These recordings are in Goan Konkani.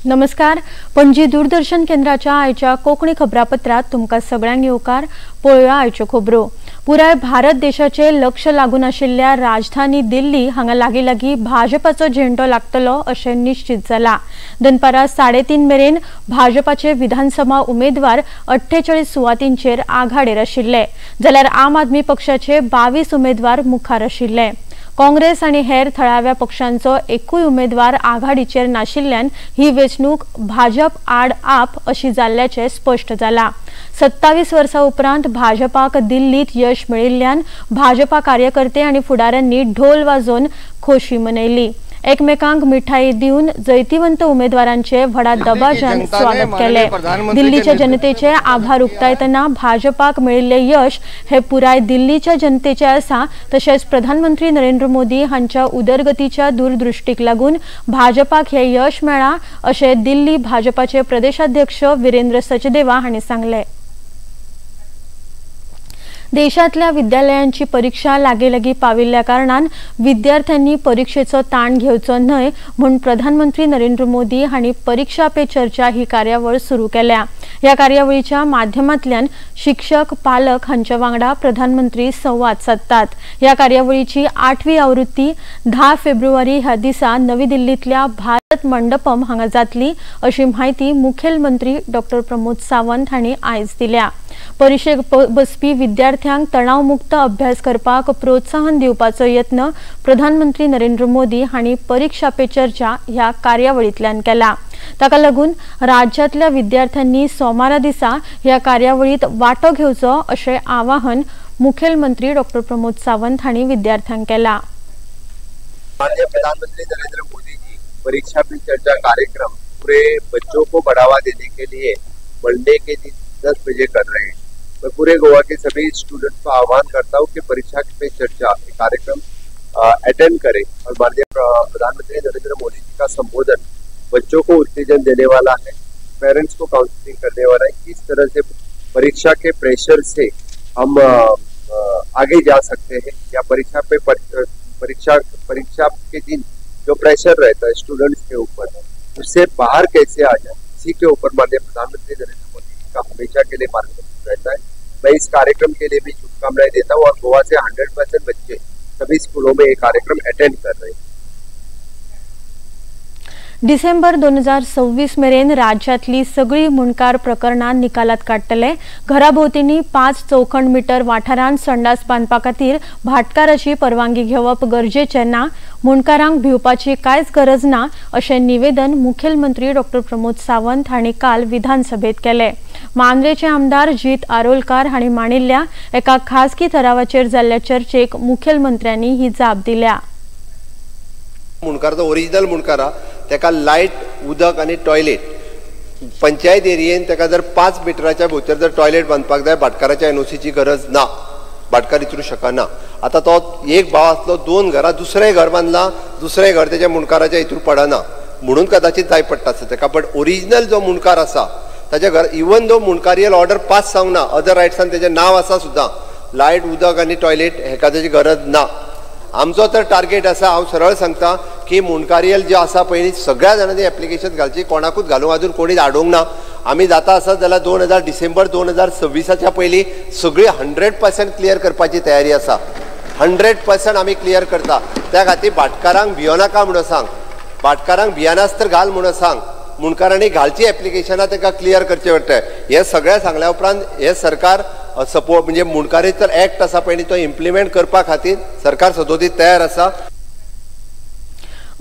नमस्कार, पणजी दूरदर्शन केंद्राच्या आयच्या कोंकणी खबरापत्रात तुमकां सगळ्यांक येवकार. पळोवया आयच्यो खबरो. पुराय भारत देशाचे लक्ष लागून आशिल्ल्या राजधानी दिल्ली हांगा लागीं लागीं भाजपाचो झेंडो लागतलो अशें निश्चित जाला. दनपारां 3:30 मेरेन भाजपाचे विधानसभा उमेदवार 48 सुवातींचेर आघाडेर आशिल्ले, जाल्यार आम आदमी पक्षाचे 22 उमेदवार मुखार आशिल्ले. काँग्रेस आनी हेर थळाव्या पक्षांचो एकूय उमेदवार आघाडीचेर नाशिल्ल्यान ही वेंचणूक भाजप आड आप अशी जाल्ल्याचें स्पश्ट जाला. 27 वर्सां उपरांत भाजपाक दिल्लीत यश मेळिल्ल्यान भाजपा कार्यकर्ते आनी फुडाऱ्यांनी ढोल वाजोवन खोशी मनयली. एकमेकांक मिठाई दिवन जैतिवंत उमेदवारांचे व्हडा दबाज्यान स्वागत केले. दिल्लीच्या जनतेचे आभार उक्तायतना भाजपाक मेळिल्ले यश हे पुराय दिल्लीच्या जनतेचे आसा, तशेंच प्रधानमंत्री नरेंद्र मोदी हांच्या उदरगतीच्या दूरदृष्टीक लागून भाजपाक हे यश मेळ्ळां अशें दिल्ली भाजपाचे प्रदेशाध्यक्ष वीरेंद्र सचदेवा हांणी सांगलें. देशांतल्या विद्यालयांची परीक्षा लागीं लागीं पाविल्ल्या कारणान विद्यार्थ्यांनी परीक्षेचो ताण घेवचो न्हय म्हूण प्रधानमंत्री नरेंद्र मोदी हांणी परीक्षा पे चर्चा ही कार्यावळ सुरू केल्या. ह्या कार्यावळीच्या माध्यमांतल्यान शिक्षक, पालक हांच्या वांगडा प्रधानमंत्री संवाद सादतात. ह्या कार्यावळीची 8वी आवृत्ती 10 फेब्रुवारी ह्या दिसा नवी दिल्लींतल्या भारत मंडपम हांगा जातली अशी म्हायती मुखेलमंत्री डॉक्टर प्रमोद सावंत हांणी आयज दिल्या. परिक्षेक बसपी विद्यार्थ्यांक तणावमुक्त अभ्यास करपाक प्रोत्साहन दिवपाचो यत्न प्रधानमंत्री नरेंद्र मोदी हांणी परीक्षा पे चर्चा ह्या कार्यावळींतल्यान केला. ताका लागून राज्यांतल्या विद्यार्थ्यांनी सोमारा दिसा ह्या कार्यावळींत वांटो घेवचो अशें आवाहन मुखेलमंत्री डॉक्टर प्रमोद सावंत हांणी विद्यार्थ्यांक केला. माननीय प्रधानमंत्री नरेंद्र मोदी जी परीक्षा पे चर्चा कार्यक्रम पूरे बच्चों को बढ़ावा देने के लिए मंडे के दिन 10 बजे कर रहे हैं. मैं पूरे गोवा के सभी स्टूडेंट्स को आह्वान करता हूं कि परीक्षा पे चर्चा कार्यक्रम अटेंड करें और माननीय प्रधानमंत्री नरेंद्र मोदी जी का संबोधन बच्चों को उत्तेजन देने वाला है, पेरेंट्स को काउंसलिंग करने वाला है, किस तरह से परीक्षा के प्रेशर से हम आगे जा सकते हैं या परीक्षा पे परीक्षा परीक्षा के दिन जो प्रेशर रहता है स्टूडेंट्स के ऊपर उससे बाहर कैसे आ जाए, इसी के ऊपर माननीय प्रधानमंत्री नरेंद्र मोदी जी का हमेशा के लिए मार्गदर्शन रहता है. मैं इस कार्यक्रम के लिए भी शुभकामनाएं देता हूँ और गोवा से 100% बच्चे सभी स्कूलों में ये कार्यक्रम अटेंड कर रहे हैं. डिसेंबर 2026 मेरेन राज्यांतली सगळी मुंडकार प्रकरणां निकालात काडटले. घराभोवतींनी 5 चौखण मीटर वाठारांत संडास बांदपा खातीर भाटकाराची परवानगी घेवप गरजेचें ना, मुंडकारांक भिवपाची कांयच गरज ना अशें निवेदन मुखेलमंत्री डॉक्टर प्रमोद सावंत हांणी काल विधानसभेत केलें. मांद्रेचे आमदार जीत आरोलकार हांणी मांडिल्ल्या एका खासगी थरावाचेर जाल्ल्या चर्चेक मुखेलमंत्र्यांनी ही जाप दिल्या. मुंडकार तो ओरिजिनल मुंडकार तेका लायट, उदक आनी टॉयलेट पंचायत एरियेन तेका जर 5 मिटराच्या भितर जर टॉयलेट बांदपाक जाय भाटकाराच्या एनओसीची गरज ना, भाटकार विचारूंक शकना. आतां तो एक भाव आसलो, 2 घरां, दुसरें घर बांदलां, दुसरें घर तेच्या मुंडकाराच्या हितूर पडना म्हणून कदाचित जाय पडटा आसत तेका. बट ओरिजिनल जो मुंडकार आसा ताच्या घर इवन दो मुंडकारियल ऑर्डर पास जावंक ना, अदर रायट्सान तेजें नांव आसा सुद्दां, लायट, उदक आनी टॉयलेट हेका तेजी गरज ना. आमचो तर टार्गेट आसा, हांव सरळ सांगता की मुंडकारियल जे आसा पयलीं सगळ्या जाणांनी एप्लिकेशन घालची, कोणाकूच घालूंक अजून कोणीच हाडूंक ना. आमी जाता आसत जाल्यार डिसेंबर 2026 पयलीं सगळी 100% क्लियर करपाची तयारी आसा. 100% आमी क्लियर करता. त्या खातीर भाटकारांक भियोनाका म्हणून सांग, भाटकारांक भियानास तर घाल म्हणून सांग, मुंडकारांनी घालची एप्लिकेशनां तांकां क्लियर करचें पडटा. हें सगळें सांगल्या उपरांत हें सरकार सपोर्ट म्हणजे मुंडकारी तर एक्ट आसा पळय तो इम्प्लिमेंट करपा खातीर सरकार सदोदीत तयार आसा.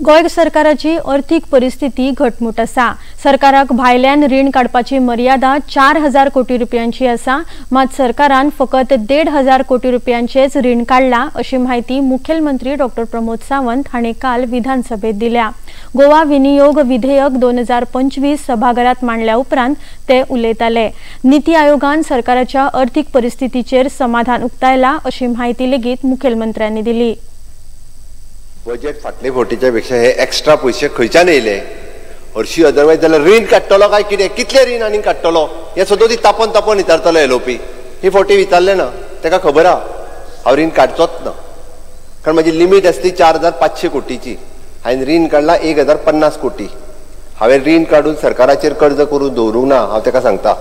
गोंय सरकाराची अर्थीक परिस्थिती घटमूट आसा. सरकाराक भायल्यान रीण काडपाची मर्यादा 4000 कोटी रुपयांची आसा, मात सरकारान फकत 1500 कोटी रुपयांचेच रीण काडला अशी म्हायती मुखेलमंत्री डॉक्टर प्रमोद सावंत हांणी काल विधानसभेत दिल्या. गोवा विनियोग विधेयक 2025 सभाघरात मांडल्या उपरांत ते उलयताले. नीती आयोगान सरकाराच्या अर्थीक परिस्थितीचेर समाधान उक्तायला अशी म्हायती लेगीत मुखेलमंत्र्यांनी दिली. बजेट फाटले फावटीच्या पेक्षा हे एक्स्ट्रा पयशे खंयच्यान येयले हरशी, अदरवायज जाल्यार रीण काडटलो काय कितें, कितले रीण आनीक काडटलो हें सदोदी तापोन तापोन विचारतलो एलओपी. ही फावटी विचारलें ना, ताका खबर आहा हांव रीण काडचोच ना, कारण म्हाजी लिमीट आसली 4500 कोटीची, हांवें रीण काडला 1050 कोटी. हांवें रीण काडून सरकाराचेर कर्ज करून दवरूंक ना. हांव ताका सांगता,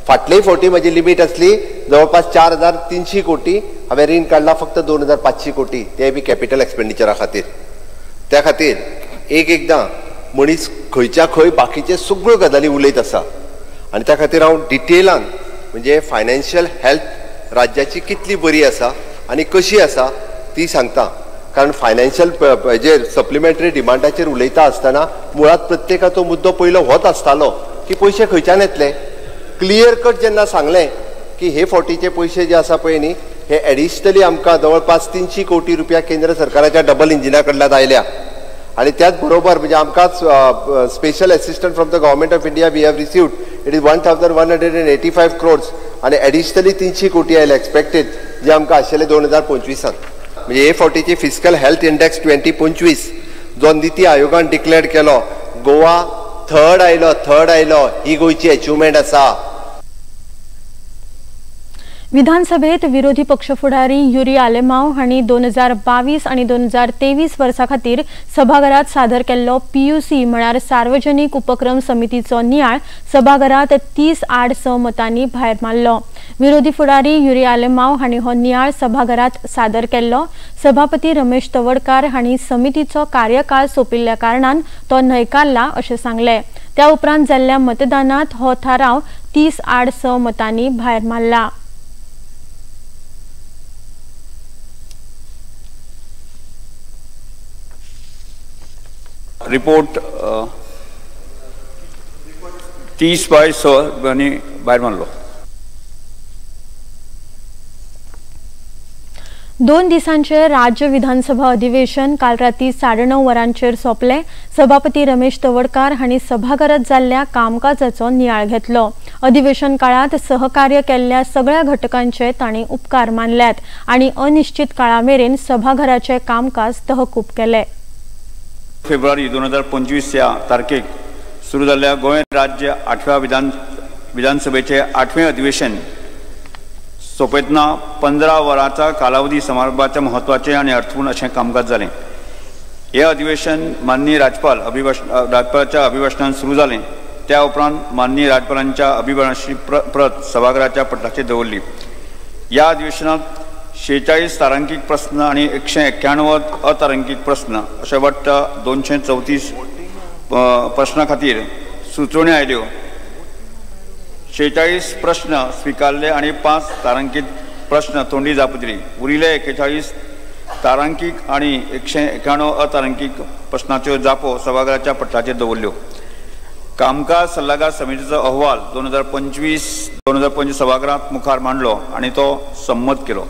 फाटले फावटी म्हजी लिमीट आसली जवळपास 4300 कोटी, हांवें रीण काडला फक्त 2500 कोटी, ते बी कॅपिटल एक्सपेंडिचरा खातीर. त्या खातीर एक एकदां मनीस खंयच्या खंय बाकीचे सगळ्यो गजाली उलयत आसा आनी त्या खातीर हांव डिटेलान म्हणजे फायनान्शियल हेल्थ राज्याची कितली बरी आसा आनी कशी आसा ती सांगता. कारण फायनान्शियल हेजेर सप्लिमेंटरी डिमांडाचेर उलयता आसतना मुळांत प्रत्येकाचो मुद्दो पयलो होच आसतालो की पयशे खंयच्यान येतले. क्लियर कट जेन्ना सांगलें की हे फावटीचे पयशे जे आसा पळय न्ही हे एडिशनली आमकां जवळपास 300 कोटी रुपया केंद्र सरकाराच्या डबल इंजिना कडल्यान आयल्या आनी त्याच बरोबर म्हणजे आमकां special assistant from the government of India we have received it is 1185 crores आनी एडिशनली 300 कोटी आयले एक्सपेक्टेड जे आमकां आशिल्ले 2025. म्हणजे हे फावटीची फिस्कल हेल्थ इंडेक्स 2025 जो निती आयोगान डिक्लेअर केलो, गोवा थर्ड आयलो, थर्ड आयलो, ही गोंयची अचिवमेंट आसा. विधानसभेत विरोधी पक्ष फुडारी युरी आलेमाव हांणी 2022 आनी 2023 वर्सा खातीर सभाघरात सादर केल्लो पीयूसी म्हळ्यार सार्वजनिक उपक्रम समितीचो नियाळ सभाघरात 30-6 मतांनी भायर मारलो. विरोधी फुडारी युरी आलेमाव हांणी हो नियाळ सभाघरात सादर केल्लो. सभापती रमेश तवडकार हांणी समितीचो कार्यकाळ सोंपिल्ल्या कारणान तो न्हयकारला अशें सांगलें. त्या उपरांत जाल्ल्या मतदानात हो थाराव 30-6 मतांनी भायर मारला. रिपोर्ट 30/6 आनी भायर मारलो. 2 दिसांचे राज्य विधानसभा अधिवेशन काल राती 9:30 वरांचेर सोंपलें. सभापती रमेश तवडकार हांणी सभाघरात जाल्ल्या कामकाजाचो नियाळ घेतलो. अधिवेशन काळात सहकार्य केल्ल्या सगळ्या घटकांचे तांणी उपकार मानल्यात आनी अनिश्चित काळा मेरेन सभाघराचे कामकाज तहकूब केले. फेब्रुवारी 2025 ह्या तारखेक सुरू जाल्ल्या गोंय राज्य 8व्या विधानसभेचे 8वें अधिवेशन सोंपयतना 15 वरांचा कालावधी समारंभाच्या म्हत्वाचें आनी अर्थपूर्ण अशें कामकाज जालें. हें अधिवेशन माननीय राज्यपाल राज्यपालाच्या अभिभाशणान सुरू जालें. त्या उपरांत माननीय राज्यपालांच्या अभिभाशणाची प्रत सभाघराच्या पटलाचेर दवरली. ह्या अधिवेशनांत 46 तारांकीत प्रस्न आनी 191 अतारांकीत प्रस्न अशे वट्ट 234 प्रश्ना खातीर सुचोवण्यो आयल्यो. 46 प्रश्न स्विकारले आनी 5 तारांकीत प्रश्न तोंडी जाप दिली. उरिल्ले 41 तारांकीत आनी 191 अतारांकीत प्रश्नाच्यो जापो सभाघराच्या पटलाचेर दवरल्यो. कामकाज सल्लागार समितीचो अहवाल 2025 सभाघरांत मुखार मांडलो आनी तो संमत केलो.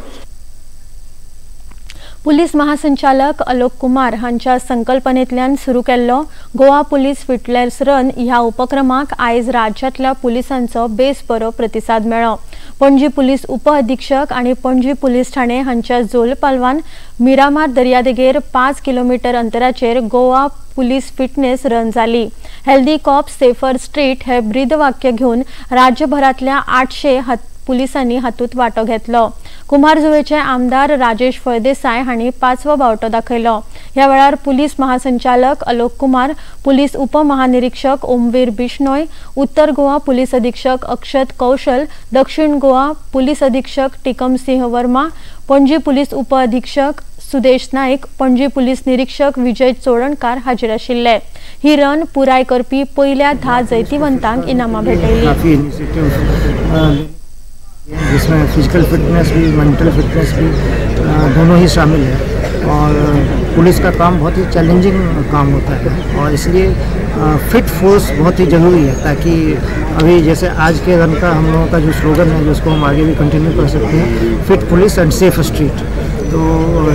पुलीस महासंचालक अलोक कुमार हांच्या संकल्पनेतल्यान सुरू केल्लो गोवा पुलीस फिटनेस रन ह्या उपक्रमाक आयज राज्यांतल्या पुलिसांचो बेस बरो प्रतिसाद मेळ्ळो. पणजी पुलीस उपअधिक्षक आनी पणजी पुलीस ठाणे हांच्या जोलपालवान मिरामार दर्यादेगेर 5 किलोमीटर अंतराचेर गोवा पुलीस फिटनेस रन जाली. हेल्दी कॉप सेफर स्ट्रीट हे ब्रीदवाक्य घेवन राज्यभरांतल्या 800 पुलिसांनी हातूंत वांटो घेतलो. कुमारजुवेचे आमदार राजेश फळदेसाय हांणी 5वो बावटो दाखयलो. ह्या वेळार पुलीस महासंचालक अलोक कुमार, पुलीस उपमहानिरीक्षक ओमवीर बिश्नोय, उत्तर गोवा पुलीस अधीक्षक अक्षत कौशल, दक्षिण गोवा पुलीस अधीक्षक टिकम सिंह वर्मा, पणजी पुलीस उपअधीक्षक सुदेश नाईक, पणजी पुलीस निरीक्षक विजय चोडणकार हाजीर आशिल्ले. ही रन पुराय करपी पयल्या 10 जैतिवंतांक इनामां भेटयली. जिसमें फिजिकल फिटनेस भी मेंटल फिटनेस भी दोनों ही शामिल है और पुलिस का काम बहुत ही चैलेंजिंग काम होता है और इसलिए फिट फोर्स बहुत ही ज़रूरी है ताकि अभी जैसे आज के रन का हम लोगों का जो स्लोगन है जिसको हम आगे भी कंटिन्यू कर सकते हैं, fit police and safe street. तो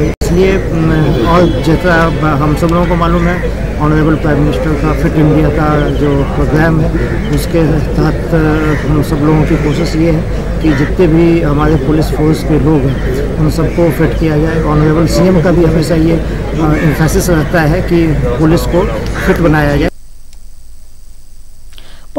इसलिए और जैसा हम सब लोगों को मालूम है ऑनरेबल प्राइम मिनिस्टर का फिट इंडिया का जो प्रोग्राम है उसके तहत हम सब लोगों की कोशिश ये है कि जितने भी हमारे पुलिस फोर्स के लोग हैं उन सबको फिट किया जाए। ऑनरेबल सीएम का भी हमेशा ये एम्फेसिस रहता है कि पुलिस को फिट बनाया जाए।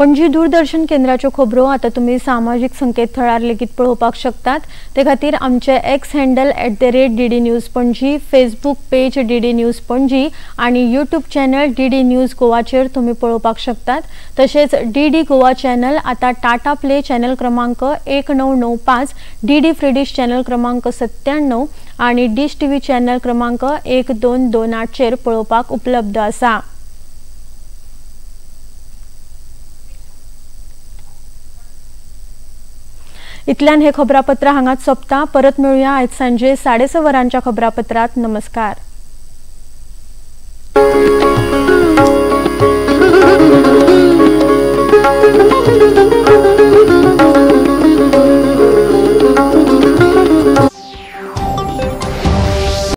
पणजी दूरदर्शन केंद्राच्यो खबरो आतां तुमी सामाजीक संकेतथळार लेगीत पळोवपाक शकतात. ते खातीर आमचे X handle @DD News Panaji, Facebook page DD News Panaji आनी यूट्यूब चॅनल DD news गोवाचेर तुमी पळोवपाक शकतात. तशेंच DD Goa channel आतां टाटा प्ले चॅनल क्रमांक 1995, DD फ्रीडिश चॅनल क्रमांक 97 आनी डिश टीव्ही चॅनल क्रमांक 1228चेर पळोवपाक उपलब्ध आसा. इतल्यान हे खबरापत्र हांगाच सोंपता. परत मेळुया आयज सांजे 6:30 वरांच्या खबरापत्रात. नमस्कार.